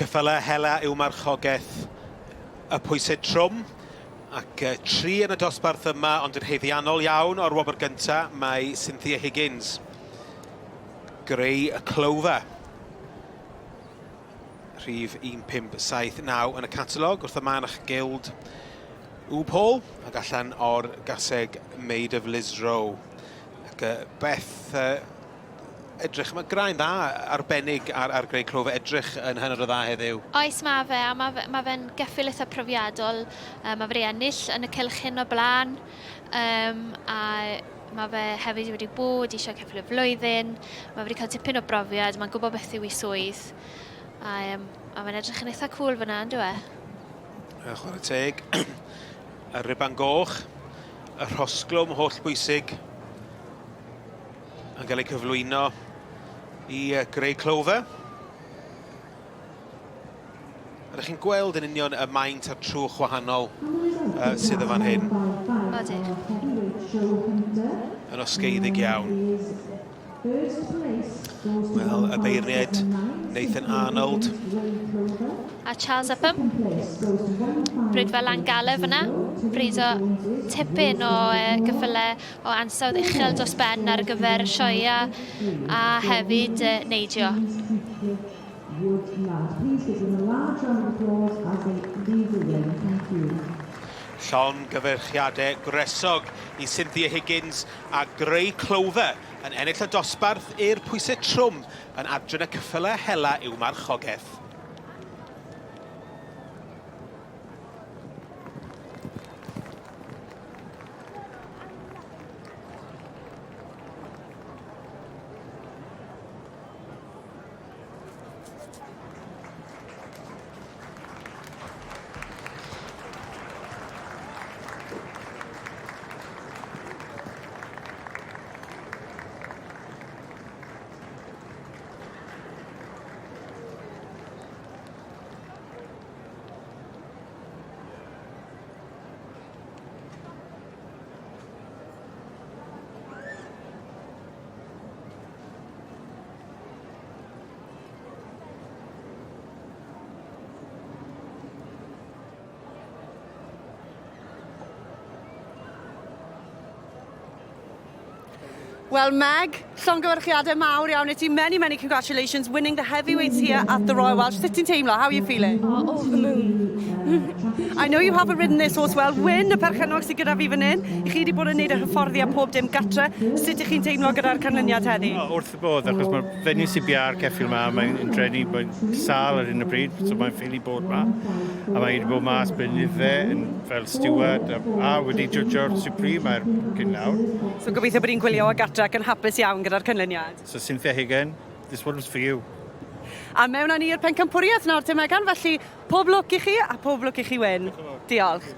ceffylau hela yw marchogaeth y pwysau trwm, ac tri yn y dosbarth yma, ond yn haeddiannol iawn o'r wobr gyntaf mae Cynthia Higgins. Grey Clover. Rhif 1579 yn y catalog wrth y Manach Guild U Paul ac allan o'r gaseg Maid of Lisrow. Ac uh, Beth, uh, edrych, mae graen dda arbennig ar, ar Grey Clover, edrych yn hynod o dda heddiw. Oes, mae fe, a mae, mae fe'n geffyl eitha profiadol. Um, mae fe wedi ennill yn y cylch hyn o blaen, um, a Mae fe hefyd wedi bod eisiau ceffyl y flwyddyn, mae fe wedi cael tipyn o brofiad, mae'n gwybod beth yw ei swydd. A, um, a mae'n edrych yn eitha cool fyna, yn dwi? E? Chwarae teg, y rhuban goch, y rhosglwm holl bwysig yn cael ei cyflwyno i Grey Clover. Rydych chi'n gweld yn union y maint a'r trwch wahanol uh, sydd y fan hyn. Odych. Yn osgeiddig iawn. Wel, y beirniaid Nathan Arnold. A Charles Upham. Bryd fel Langala fyna. Bryd o tipyn o uh, gyffylau o ansawdd uchel dros ben ar gyfer sioea a hefyd uh, neidio. Wood Lad. Please give them a large round of applause as they leave the ring. Thank you. Llongyfarchiadau gwresog i Cynthia Higgins a Grey Clover yn ennill y dosbarth i'r pwysau trwm yn adran y ceffylau hela i'w marchogaeth. Wel, Meg, llongyfarchiadau mawr iawn i ti. Many, many congratulations winning the heavyweights here at the Royal Welsh. Sut ti'n teimlo? How are you feeling? Oh, over the moon. I know you haven't ridden this horse well. Wyn, y perchennog sydd gyda fi fan hyn. I chi wedi bod yn neud yr hyfforddi a pob dim gatre. Sut ych chi'n teimlo gyda'r canlyniad heddi? O, wrth y bodd, achos mae'r fenyw sy'n bia'r ceffyl 'ma, mae'n drueni, mae'n sâl ar hyn o bryd, so mae'n ffili bod 'ma. A mae wedi bod mas blynydde yn fel steward a, a wedi judgeo'r Supreme ar cyn nawr. So gobeithio bod hi'n gwylio o gatre ac yn hapus iawn gyda'r canlyniad. So Cynthia Higgin, this one's for you. A mewn â ni i'r pencampwriaeth nawr te Megan, felly pob lwc i chi a pob lwc i chi Wyn. Diolch.